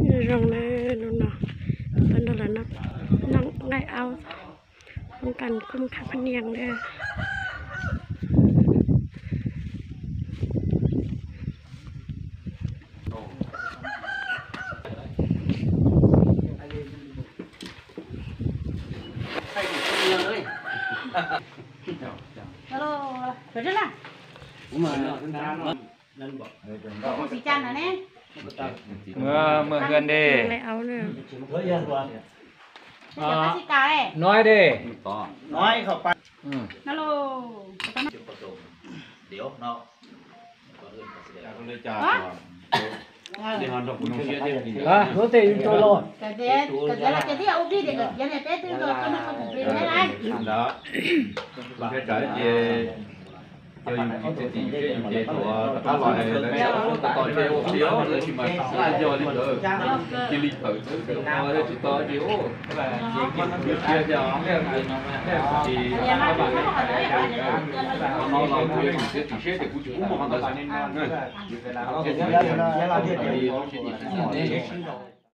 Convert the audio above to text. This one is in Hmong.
Zoo na, lub no, tam no lawv noj nqaij aub, poob kas kuj mus khab phab niag na. Muaj, muaj hwj dej. Nói đi. Nói không phải. Hả? Có thể cho lo. Đó. Ces yus txiv txiv yus seb yus ces tuav rov qab los lawv tsis ua tsis ua lawv tsis mas xav yog li ntawd, cia li tawm xwb, tsis tau ces ua, ces kuv siab thiab, ces no los kuv yog yus txiv txiv seb ces kuv tsis pub mus qhov ntawd xwb.